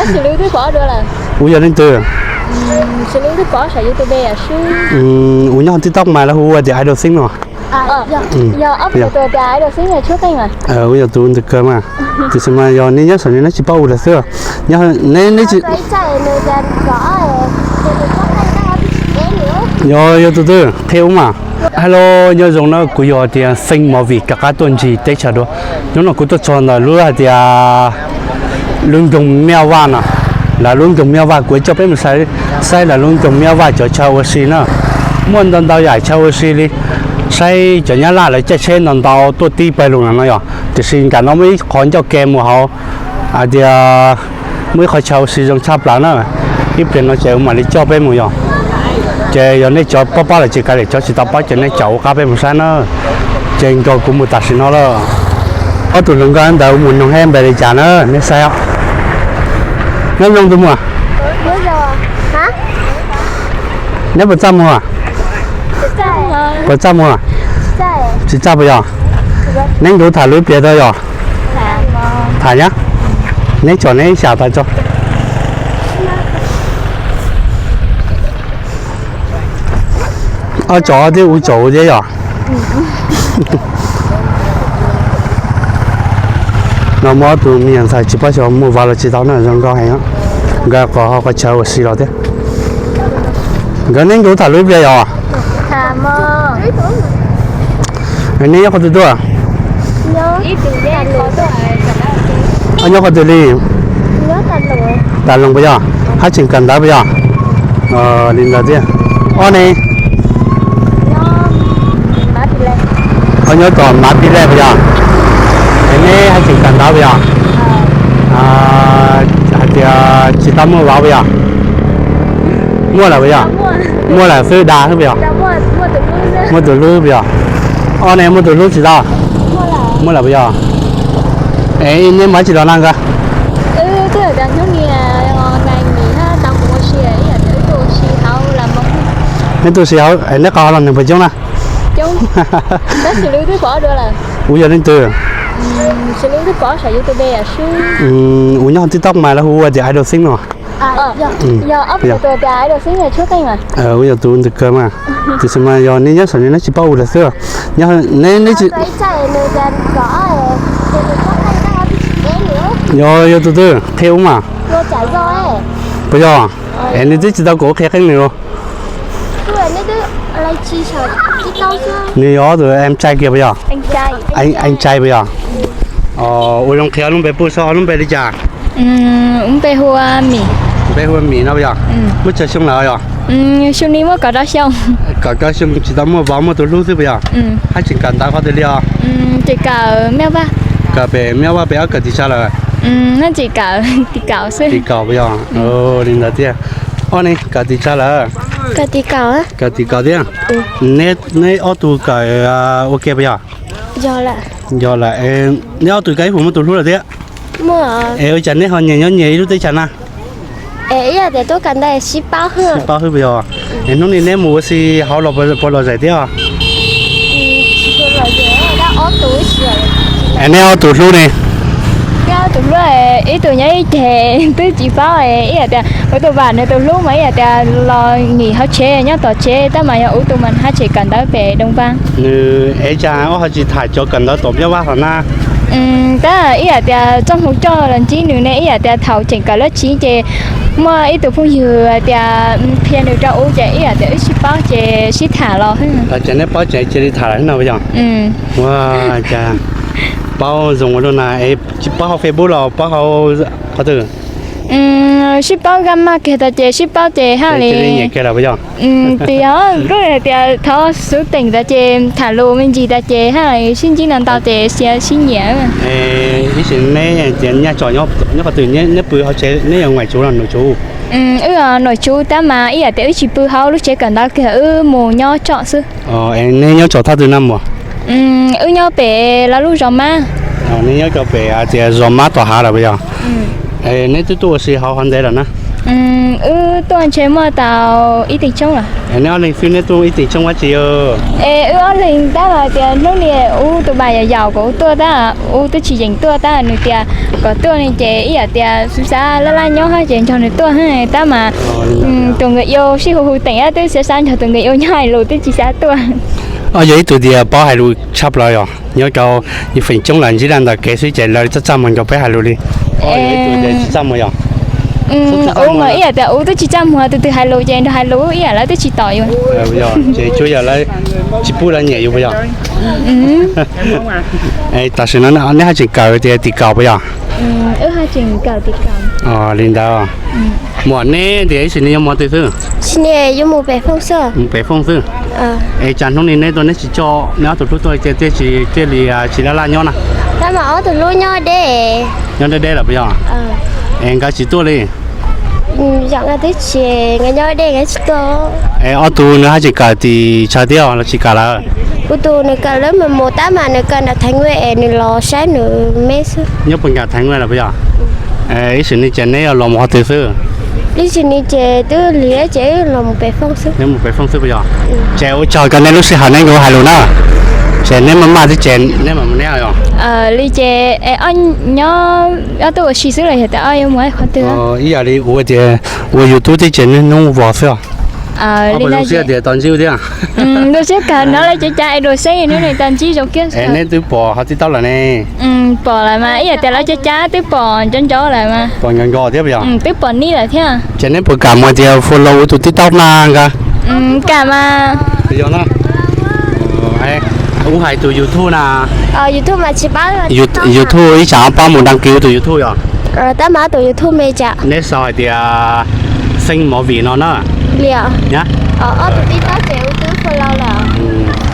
Ub, yog leej twg? Ub, nyob hauv TikTok mas lawv hu ua tias Idol Xeeb no. Ub, yog tus ntawd kawg mas. Tiam sis mas yog nej nyob saum no nej tsis paub hu lawm xwb. Neb, neb tsis, yog, yog tus twg qhia ub mas. Hello, nyob zoo na, kuv yog tias Xeeb Movie rov qab tuaj ntsib teb chaws dua. Hnub no kuv tuaj txog ntawm lub hais tias lub nroog Miaj Vaj no. Lawv lub nroog Miaj Vaj kuv coj peb mus saib, saib lawv lub nroog Miaj Vaj cov chaw ua si na. Muaj ntau ntau yam chaw ua si li. Saib cov Nyab Laj lawv caij tsheb ntau ntau tuaj tib pawg lug no yog. Tiam sis nram no muaj ib qho ncauj ke mus hauv hais tias muaj ib qho chaw ua si zoo tshaj plaws na. Ib pliag no ces kuv mam li coj peb mus yog. Ces yog nej cov paub paub lawm ces kav liam, cov tsis tau paub ces nej caum ua qab peb mus saib na. Ces nkaus kuv mus tam sim no lawm. Ob tug hluas nkauj ntawd mus noog seb npe li cas na, nej saib. Nyob zoo tus muam. Neb puas txaj muag? Puas txaj muag? Tsis txaj puas yog? Neb nrog tham lub pliag tau yog? Tham nyab. Neb tsom neb xyam tas tso. Ob tsom thiab ub tsom thiab yog. No muaj ob tug me nyuam ntxhais tsis paub xyov muaj vauv los tsis tau na, zoo nkauj heev. Nkawd qhov ho qhov chaw ua si los thiab. Nkawd neb nrog tham lub ib pliag yog? Neb nyob qhov twg tuaj? Nyob qhov twg li? Tas Loos puas yog? Hab Tseem kawm ntawv puas yog? Li ntawd thiab. Ob ne? Ob nyob tom Mav Pis Lej puas yog? Es neb hab Tseem kawm ntawv puas yog? Hais tias tsis tau muaj vauv puas yog? Muaj lawm puas yog? Muaj lawm xwb dag xwb puas yog? Muaj tus hlub puas yog? Ob ne muaj tus hlub tsis tau? Muaj lawm puas yog? Es neb mus tsis los na nkawd? Neb tu siab hauv, neb qhov los neeg puas coob na? Ub, yog leej twg? Ub, nyob hauv TikTok mas lawv hu ua tias Idol Xeeb no. Ub, yog tus ntawd kawg mas. Tiam sis mas yog nej nyob saum no nej tsis paub hu lawm xwb. Neb, neb tsis, yog, yog tus twg qhia ub mas? Puas yog? Es nws twb tsis tau kom ua qhia qeeb nws los. Nws yog ob tus em trai kiag puas yog? Em trai puas yog? Ua zoo qhia lub npe puj soj, lub npe li cas? Npe hu ua Mim no puas yog? Muaj tsawg xyoo lawm yog? Kaum rau xyoo tsis tau muaj vauv, muaj tus hlub xwb puas yog? Hab tseem kawm ntawv qhov twg li os? Kawm pem Miaj Vaj pem, ob kawm tim tsawg lawm? Tim kaum puas yog? Li ntawd thiab. Ob ne kawm tim tsawg lawm? Kawm tim kaum thiab. Neb ob tug kawm ua ke puas yog? Yog lawm. Neb ob tug kawm ib puas muaj tus hlub lawm thiab? Es ua cas neb ho nyias nyob nyias ib lub teb chaws na? Sib paub xwb puas yog? Es hnub no neb mus ua si hauv los puas lom zem thiab? Es neb ob tug hlub ne? Ib tug nyob ib teg twb tsis paub, ib yam tias kuv tus vam nws tus hlub mas ib yam tias los nghỉ hauv tsev nyob tom tsev tab mas yog kuv tus mas hab tseem kawm ntawv pem Doo Vaj. Nws es cas ua ho tsis tham cov kawm ntawv tom Miaj Vaj hov na? Tab ib yam tias txoj hmoo coj los ntsib nws ne, ib yam tias thaum tseem kawm lab tsiv ces muaj ib tug phooj ywg tias qhia nws rau kuv ces ib yam tias wb sib paub ces sib tham los. Ces neb paub ces cia li tham lawm no puas yog? Ua cas paub zoo ua luaj na, es tsis paub hauv Facebook los paub hauv qhov twg? Sib paub gaj maj kiag tas ces sib paub ces haj li nyiam kiag lawm puas yog? Tias yog, kuj tias thov xuv teem tas ces tham lus me ntsis tas ces haj li sib ntsib no ntau ces sib nyiam. Ib sim neb tias nyaj tsom nyob qhov twg, neb pw hauv tsev, neb yuav ngaim tsuv los nuam tsuv? Wb nuam tsuv tab mas ib yam tias wb tsis pw hauv lub tsev kawm ntawv kiag, wb mus nyob tsom xwb. Neb nyob tsom thaj twg na muam? Wb nyob pem lawv lub zos Mab. Neb nyob rau pem hais tias zos Mab tom hav lawm puas yog? Neb twb tuaj ua si hauv qhov ntev lawm na? Wb tuaj ntshe muaj tau ib teev tsoob lawm. Neb ob leeg xwb neb tuaj ib teev tsoob dab tsi? Es wb ob leeg tab mas tias hnub ni ub tus pas yaum yaum kom wb tuaj tab, wb twb tsis yeem tuaj tab nws tias kom tuaj ne ces ib yam tias xav xav laj laj nyob ces nrog nws tuaj tab mas tus nkawd yau sij hu hu teem twb xav xav nrog tus nkawd yau nyob hais lus twb tsis xav tuaj. Ob yog ib tug tias paub hais lus tshaj plaws yog nyob rau feem coob lawm ntsib laj ntawm kev xwb ces lawv txaj txaj muag nrog peb hais lus li. Txaj muag yog ub mas ib yam tias ub twb tsis txaj muag tus twg hais lus ces nrog hais lus ib yam lawv twb tsis tom yus. Ces tsuas yog lawv tsis pub lawv nyiam yus puas yog? Tam sim no neb haj tseem kawm tias tim kaum puas yog? Li ntawd. Muam neb tias ib sim no yuav mus twg xwb? Mus pem Fooj xwb. Es cas hnub ni neb tuaj neb tsis coj neb ob tug hlub tuaj tias thiaj tsis thiaj li tsis laj laj nyob na? Tab mas ob tug hlub nyob deb. Nyob deb deb lawm puas yog? Es nkawd tsis tuaj li? Yog nkawd twb tsis, nkawd nyob deb nkawd tsis tuaj. Es ob tug nws haj tseem kawm tim tsawg thiab los tsis kawm lawm? Kuv tus nws kawm lawv mus mus tab mas nws kawm nram Theev Nguej es nws los saib nws me xwb. Nyob puag nram Theev Nguej lawm puas yog? Ib sim ni ces neb yuav los mus qhov twg xwb? Ib sim ni ces twb lig ces los mus pem Fooj xwb. Neb mus pem Fooj xwb puas yog? Ces ua tsaug rau neb lub sij hawm neb nkaus hais lus na. Ces neb maj maj thiab ces neb mam mus neb os. Li ces nyob ob tug ua si xwb los yog tias ob yuav mus qhov twg? Ib yam li ua tias ua YouTube thiab ces niaj hnub vlog xwb os. Zoo siab tias tau ntsib thiab. Zoo siab kawg no lawv cav cav es dua seb neb tau ntsib zoo kiag. Es neb twb pom hauv TikTok lawm ne? Pom lawm mas ib yam tias lawv cav cav twb pom nco nco lawm mas. Pom nco nco thiab puas yog? Twb pom nib lawm thiab. Ces neb puas kam mus tias follow ua tus TikTok na nkawd? Kam mas. Puas yog na? Ub hais tus YouTube na. YouTube mas tsis pab. YouTube ib tsam pab mus đăng ký ua tus YouTube yog? Tab mas tus YouTube me tsam. Neb sau hais tias Xeeb Movie no na. Li os. Ob tus TikTok ces ua twb follow lawm.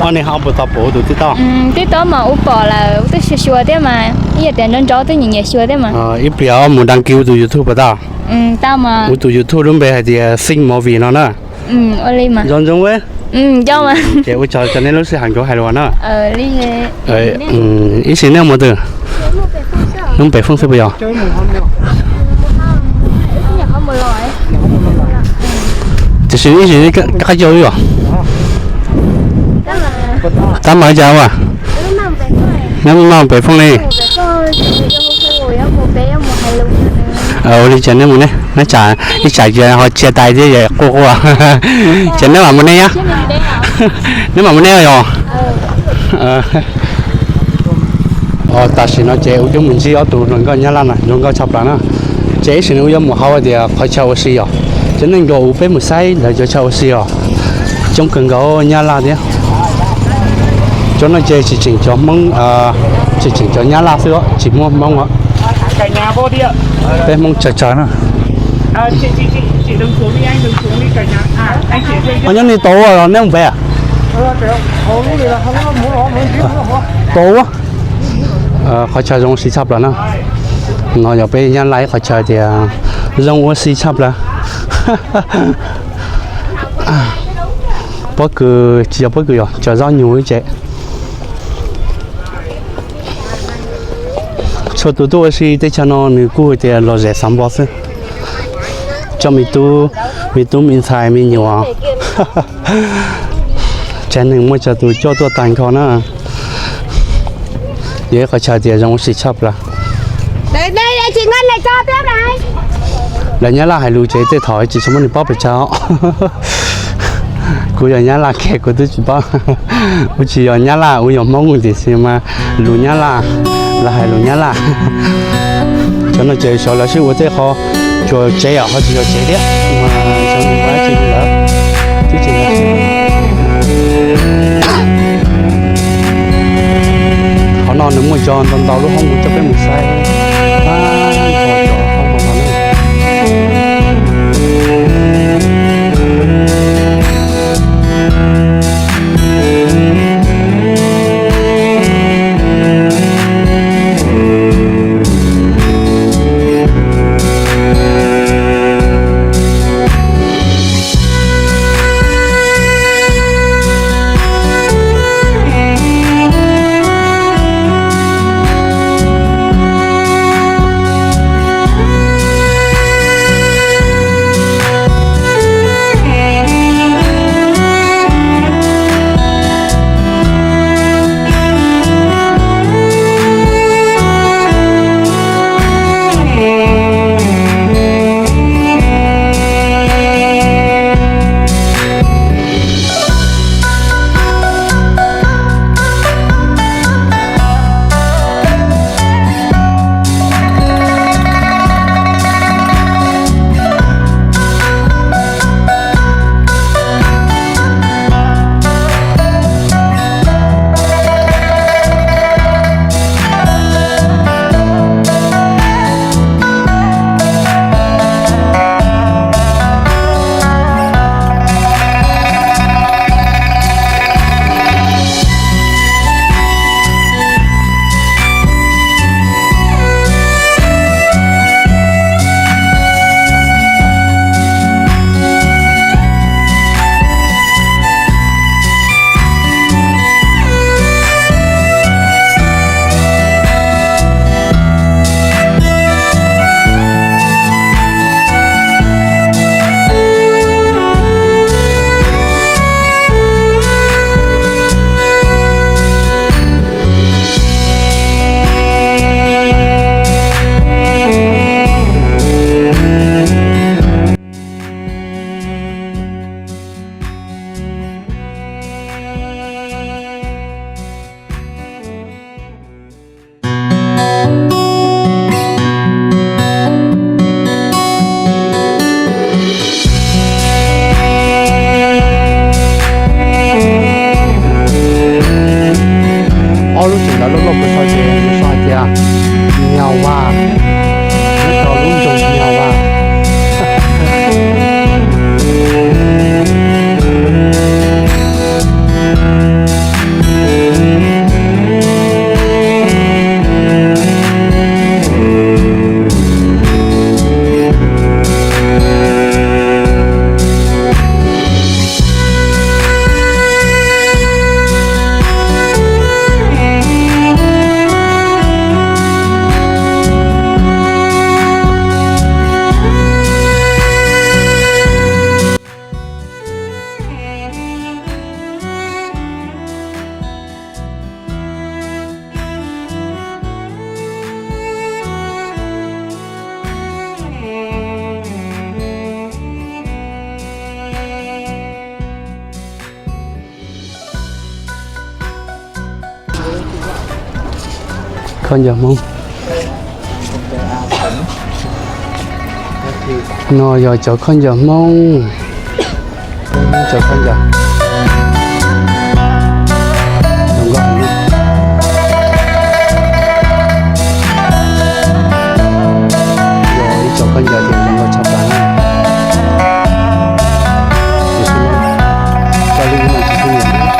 Ob niag ho puas tau pom ua tus TikTok? TikTok mas ua pom lawm, ua twb xyuas xyuas thiab mas ib yam tias nrov nrov twb nyiam nyiam xyuas thiab mas. Ib pliag ob mus đăng ký ua tus YouTube puas tau? Tau mas. Ua tus YouTube lub npe hais tias Xeeb Movie no na. Ua li mas. Nco ntsoov. Nco mas. Ces ua tsaug rau neb lub sij hawm nkaus hais lus na. Ib sim neb mus twg? Hnub pem Fooj xwb puas yog? Tiam sis ib sim neb rov qab coj wb os. Tab mas cas ua? Neb maj pem Fooj li. Ua li cas neb mus ne, neb tsam ib tsam ces ho chia tay thiab quaj quaj. Ces neb mam mus ne, neb mam mus ne yog. Tam sim no ces wb coj mus ntsib ob tug hluas nkauj Nyab Laj na, zoo nkauj tshaj plaws na. Ces ib sim no wb yuav mus hauv tias qhov chaw ua si os. Cov neeg nkaus uas peb mus saib lawv cov chaw ua si os, coob kawg nkaus Nyab Laj thiab. Cov no ces tsis tseem cov Hmoob, tsis tseem cov Nyab Laj xwb, tsis muaj Hmoob os. Peb Hmoob tsawg tsawg na. Nyob ni tau los neb mus pem? Tau. Qhov chaw zoo ua si tshaj plaws na. No yog peb Nyab Laj ib qhov chaw tias zoo ua si tshaj plaws. Pob kws tsis yog pob kws, yog cov zaub nyug ib tse. Txhua tus tuaj ua si teb chaws no nws kuj tias lom zem xav npo xwb. Coj me tub, me tub me ntxhais me nyuam, tsev neeg muaj txhua tus coj tuaj tag nrho na. Yog ib qhov chaw tias zoo ua si tshaj plaws. Lawv Nyab Laj hais lus ces tej thaum tsis tshua muaj neeg paub pes tsawg. Kuv yog Nyab Laj kiag kuv twb tsis paub. Kuv tsis yog Nyab Laj, kuv yog Hmoob tiam sis mas lus Nyab Laj, lawv hais lus Nyab Laj. Cov no ces xyov lawv sib ua tej qho, tsuas tsev yom, ho tsis yog tsev thiab. Mas xyov nws ua dab tsi lawm, twb tsis ntau. Qhov no nws muaj cov ntau ntau lub hoob mus coj peb mus saib. Khaub ncaws Hmoob. No yog cov khaub ncaws Hmoob. Cov khaub ncaws. Zoo nkauj heev. Yog ib cov khaub ncaws tias zoo nkauj tshaj plaws na. Tiam sis mas coj lub ib no tsis pheej nyiam.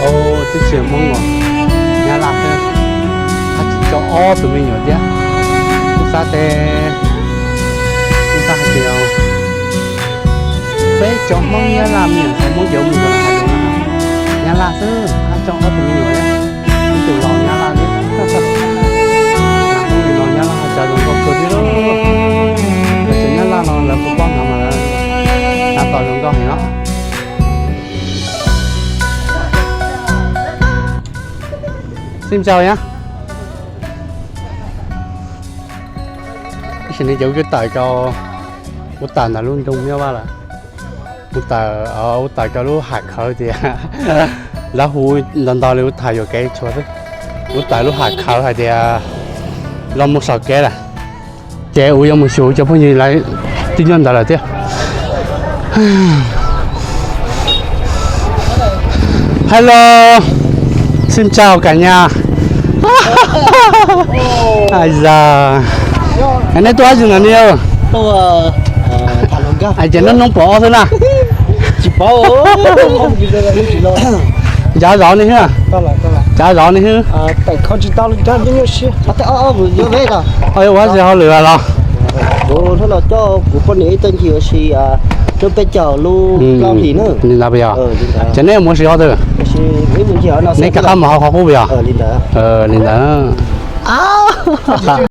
Twb tsis yog Hmoob os, Nyab Laj xwb. Haj tseem coj ob tug me nyuam thiab. Kuv xav tias, kuv xav hais tias peb cov Hmoob Nyab Laj me nyuam ntxhais Hmoob yuav mus hais lus no, Nyab Laj xwb haj coj ob tug me nyuam thiab. Ib tug los Nyab Laj thiab. Hmoob li no Nyab Laj haj tsa zoo nkauj kawg thiab lauj. Cov Nyab Laj no lawv kuj paub hnav mas lawv hnav tau zoo nkauj heev os. Xin chào nhá. Ib sim neej ces kuv twb tawm rau, kuv tawm ntawm lub nroog Nyab Laj lawm. Kuv tawm, kuv tawm rau lub hav khawv tias Lawv hu ntau ntau li, wb tham yuam kev tshuav xwb. Wb tawm lub hais khaws hais tias los mus saum kev lawm, ces wb yuav mus xyuas cov phooj ywg lawv twb nyob ntawd lawm thiab. Hello, xin chào cả nhà. Ai da, neb tuaj ua dab tsi no ne? Ces neb noob pom ob xwb na. Cav zov ne hwb. Cav zov ne hwb. Ua dab tsi hauj lwm los? Li ntawd puas yog? Ces neb mus ua si qhov twg? Neb rov qab mus hauv qhov qub puas yog? Li ntawd.